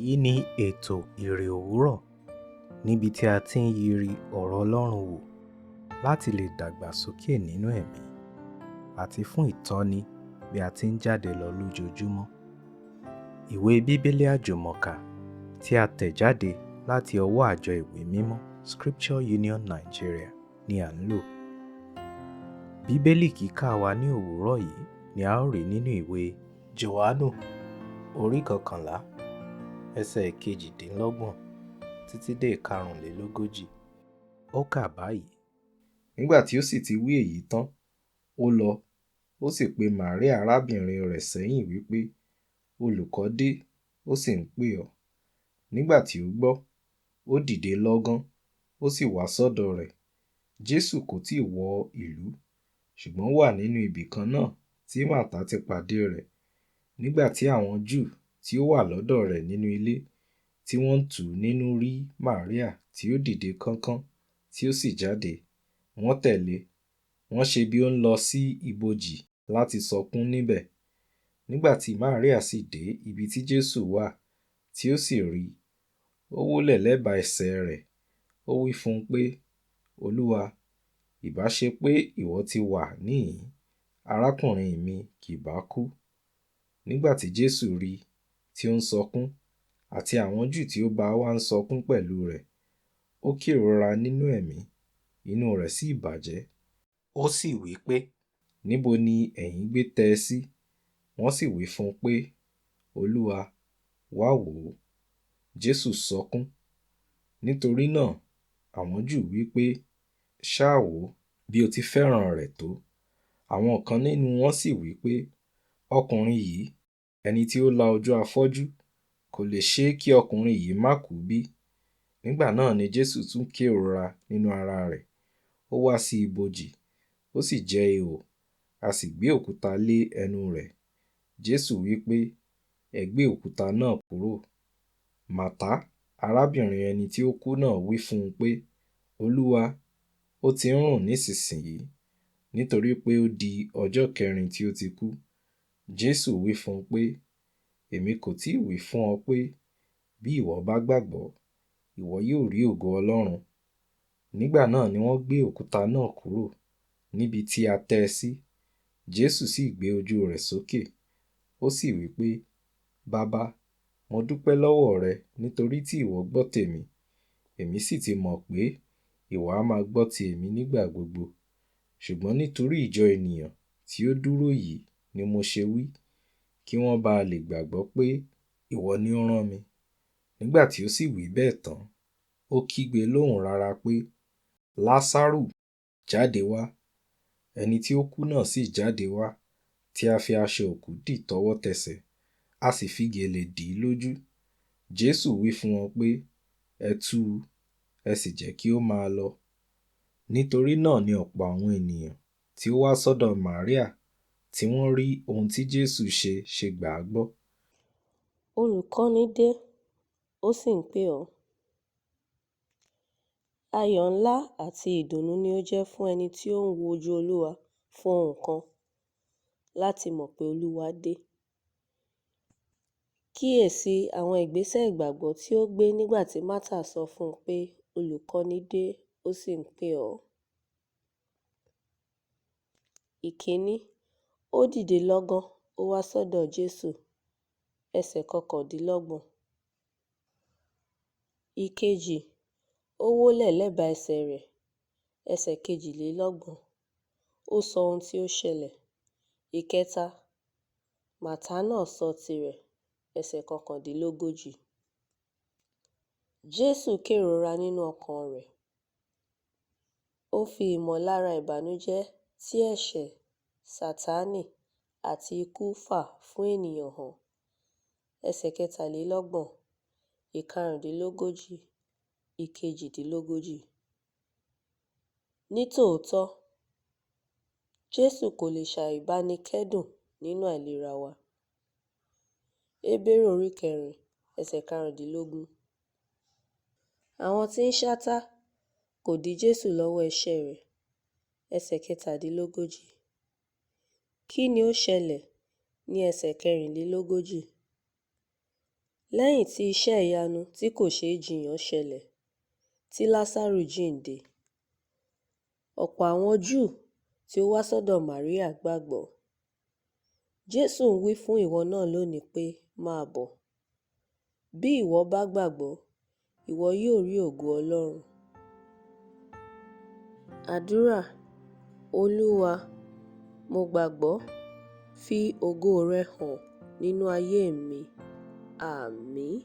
Èyí ni ètò Ìrè Òwúrọ̀ níbi tí a ti ń yiri ọ̀rọ̀ Ọlọ́run wò láti lè dàgbàsókè nínú ẹ̀mí àti fún ìtọ́ni bí a ti ń jáde lọ lójoojúmọ́. Ìwé Bíbélì Àjùmọ̀kà tí a tẹ̀ jáde láti ọwọ́ àjọ ìwé mímọ́ Scripture Union Nigeria ni à ń lò. Bíbélì kíkà wa ní òwúrọ̀ yìí ni a ó rí nínú ìwé Jòhánù orí 11 ẹsẹ̀ 28 títí dé 45. Ó kà báyìí. Nígbà tí ó sì ti wí èyí tán, ó lọ, ó sì pe Màríà arábìnrin rẹ̀ sẹ́yìn wí pé, Olùkọ́ dé, ó sì ń pè ọ́. Nígbà tí ó gbọ́, ó dìde lọ́gán, ó sì wá sọ́dọ̀ rẹ̀. Jésù kò tí ì wọ ìlú, ṣùgbọ́n ó wà nínú ibì kan náà tí Màtá ti pàdé rẹ̀. Nígbà tí àwọn Júù tí ó wà lọ́dọ̀ rẹ̀ nínú ilé, tí wọ́n ń tù ú nínú rí Màríà tí ó dìde kánkán tí ó sì jáde, wọ́n tẹ̀lé e, wọ́n ṣe bí ó ń lọ sí ibojì láti sọkún níbẹ̀. Nígbà tí Màríà sì dé ibi tí Jésù wà, tí ó sì rí i, ó wólẹ̀ lẹ́bàá ẹsẹ̀ rẹ̀, ó wí fún un pé, Olúwa, ìbá ṣe pé ìwọ ti wà níhìn-ín, arákùnrin mi kì bá kú. Nígbà tí Jésù rí i tí ó ń sọkún, àti àwọn Júù tí ó bá a wá ń sọkún pẹ̀lú rẹ̀, ó kérora nínú ẹ̀mí, inú rẹ̀ sì bàjẹ́. Ó sì wí pé, Níbo ni ẹ̀yin gbé tẹ́ ẹ sí? Wọ́n sì wí fún un pé, Olúwa, wá wò ó. Jésù sọkún. Nítorí náà àwọn Júù wí pé, Ṣáà wò ó bí ó ti fẹ́ràn rẹ̀ tó. Àwọn kan nínú wọn sì wí pé, Ọkùnrin yìí, ẹni tí ó la ojú afọ́jú, kò lè ṣe kí ọkùnrin yìí má kú bí? Nígbà náà ni Jésù tún kérora nínú ara rẹ̀. Ó wá sí ibojì, ó sì jẹ́ ihò, a sì gbé òkúta lé ẹnu rẹ̀. Jésù wí pé, Ẹ gbé òkúta náà kúrò. Màtá, arábìnrin ẹni tí ó kú náà wí fún un pé, Olúwa, ó ti ń rùn nísinsìnyí, nítorí pé ó di ọjọ́ kẹrin tí ó ti kú. Jésù wí fún un pé, Èmi kò tí ì wí fún ọ pé, bí ìwọ bá gbàgbọ́, ìwọ yóò rí ògo Ọlọ́run. Nígbà náà ni wọ́n gbé òkúta náà kúrò níbi tí a tẹ́ ẹ sí. Jésù sì gbé ojú rẹ̀ sókè, ó sì wí pé, Baba, mo dúpẹ́ lọ́wọ́ rẹ nítorí tí ìwọ gbọ́ tèmi. Èmi sì ti mọ̀ pé ìwọ a máa gbọ́ ti èmi nígbà gbogbo. Ṣùgbọ́n nítorí ìjọ ènìyàn tí ó dúró yìí ni mo ṣe wí, kí wọ́n bá lè gbàgbọ́ pé ìwọ ni ó rán mi. Nígbà tí ó sì wí bẹ́ẹ̀ tán, ó kígbe lóhùn rara pé, Lásárù, jáde wá. Ẹni tí ó kú náà sì jáde wá, tí a fi aṣọ òkú dì tọwọ́tẹsẹ̀, a sì fi gèlè dì í lójú. Jésù wí fún wọn pé, Ẹ tú u, ẹ sì jẹ́ kí ó máa lọ. Nítorí náà ni ọ̀pọ̀ àwọn ènìyàn tí ó wá sọ́dọ̀ Màríà tí wọ́n rí ohun tí Jésù ṣe ṣe gbà á gbọ́. Olùkọ́ní dé, ó sì ń pè ọ́. Ayọ̀ ńlá àti ìdùnnú ni ó jẹ́ fún ẹni tí ó ń wo ojú Olúwa fún ohun kan láti mọ̀ pé Olúwa dé. Kíyèsí àwọn ìgbésẹ̀ ìgbàgbọ́ tí ó gbé nígbà tí Mátà sọ fún un pé Olùkọ́ní dé, ó sì ń pè ọ́. Ìkíní, ó dìde lọ́gán, ó wá sọ́dọ̀ Jésù. Ẹsẹ̀ 29. Ìkejì, ó wólẹ̀ lẹ́bàá ẹsẹ̀ rẹ̀. Ẹsẹ̀ 22. Ó sọ ohun tí ó ṣẹlẹ̀. Ìkẹta, Màtá náà sọ tirẹ̀. Ẹsẹ̀ 39. Jésù kérora nínú ọkàn rẹ̀. Ó fi ìmọ̀lára ìbànújẹ́ tí ẹ̀ṣẹ̀, Sátánì àti ikú fà fún ènìyàn hàn. Ẹsẹ̀ 33, 35, 38. Nítòótọ́, Jésù kò lè ṣàì báni kẹ́dùn nínú àìlera wa. Hébérù orí 4, ẹsẹ̀ 15. Àwọn tí ń ṣátá kò dí Jésù lọ́wọ́ iṣẹ́ rẹ̀. Ẹsẹ̀ 37. Kí ni ó ṣẹlẹ̀ ní ẹsẹ̀ 44? Lẹ́yìn tí iṣẹ́ ìyanu tí kò ṣeé jiyàn ṣẹlẹ̀, tí Lásárù jíǹde, ọ̀pọ̀ àwọn Júù tí ó wá sọ́dọ̀ Màríà gbàgbọ́. Jésù ń wí fún ìwọ náà lónìí pé, máa bọ̀. Bí ìwọ bá gbàgbọ́, ìwọ yóò rí ògo Ọlọ́run. Àdúrà. Olúwa, mo gbàgbọ́, fi ògo rẹ hàn nínú ayé mi. Àmín.